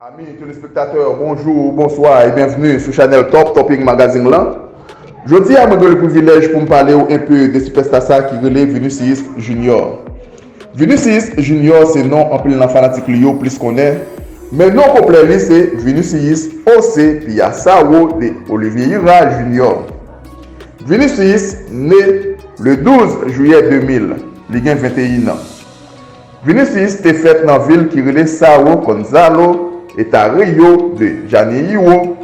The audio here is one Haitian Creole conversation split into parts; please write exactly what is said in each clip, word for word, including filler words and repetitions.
Ami telespektatè, bonjou, bonswa e byenvni sou chanèl Top Topping Magazine lan. Jodi a, mwen gen le privilèj pou m pale w enpe de sipèsta sa ki rele Vinicius Junior. Vinicius Junior se non anpil nan fanatik li yo plis konnen, men non konplè li se Vinicius José Piaçawo de Oliveira Junior. Vinicius ne le douz jiyè de mil, li gen venteyen an. Vinicius te fèt nan vil ki rele São Gonçalo, eta Rio de Janeiro.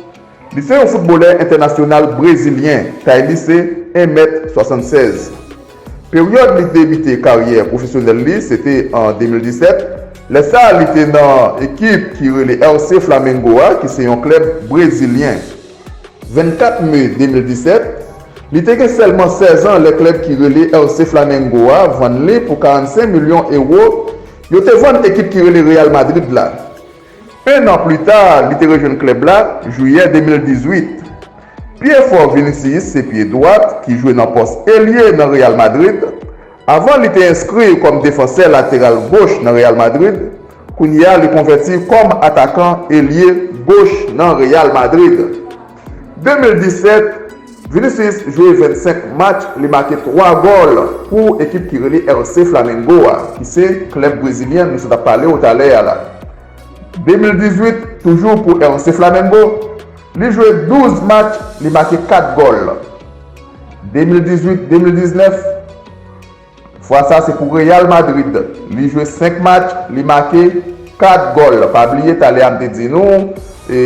Li se yon foutbolè entènasyonal brezilyen, tay li se en mèt swasannsèz. Peryòd li debite karyè pwofesyonèl li, se te an de mil disèt. Lè sa a, li te nan ekip ki rele R C Flamengo a, ki se yon klèb brezilyen. Vennkat me de mil disèt, li te gen sèlman sèz an lè klèb ki rele R C Flamengo a vann li pou karannsenk milyon ewo. Yo te vann ekip ki rele Real Madrid la. En an pli ta, li te rejwenn klèb la, jiyè de mil dizuit. Pye fò Vinicius se pye dwat ki jwe nan pòs elye nan Real Madrid. Avan li te enskri kòm defansè lateral goch nan Real Madrid, kounye a li konvèti kòm atakan elye goch nan Real Madrid. De mil disèt, Vinicius jwe vennsenk match, li make twa gòl pou ekip ki rele R C Flamengo a, ki se klèb brezilyen nou sot ap pale w talè a la. De mil dizuit, toujou pou R C Flamengo, li jwe douz match, li make kat gòl. De mil dizuit, de mil diznèf, fwa sa se pou Real Madrid. Li jwe senk match, li make kat gòl. Pa bliye talè a m te di nou, e,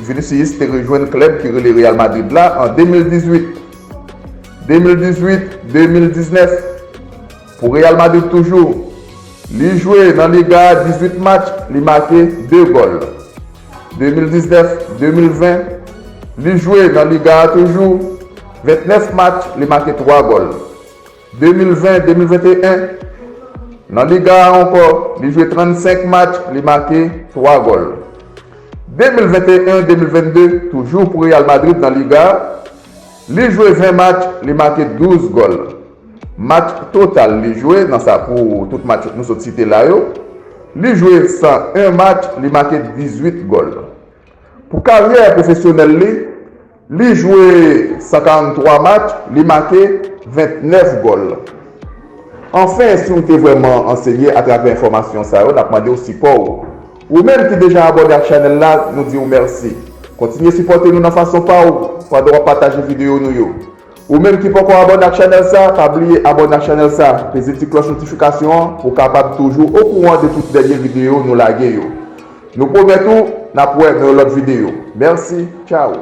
Vinicius te rejwenn klèb ki rele Real Madrid la an de mil dizuit. De mil dizuit, de mil diznèf, pou Real Madrid toujou. Li jwe nan Liga a dizuit match, li make de gòl. De mil diznèf, de mil ven, li jwe nan Liga a toujou, vennèf match, li make twa gòl. De mil ven, de mil venteyen, nan Liga a ankò, li jwe trannsenk match, li make twa gòl. De mil venteyen, de mil vennde, toujou pou Real Madrid nan Liga a, li jwe ven match, li make douz gòl. Match total li jwe nan sa pou tout match nou sot site la yo, li jwe san en match, li make dizuit gòl. Pou karyè pwofesyonèl li, li jwe san karanntwa match, li make vennèf gòl. Anfen, si w te vrèman ansenye atravè enfòmasyon sa yo, n ap mande w sipò w. Ou menm ki deja abòne ak chanèl la, nou di w mèsi. Kontinye sipòte nou nan fason pa w, pandan w ap pataje videyo nou yo. Ou menm ki poko abòne ak chanèl sa, pa bliye abòne ak chanèl sa, peze ti klòch notifikasyon an pou w kapab toujou okouran de tout dènye videyo nou lage yo. Nou pwomèt ou, n ap wè nan yon lòt videyo. Mèsi, tchaw!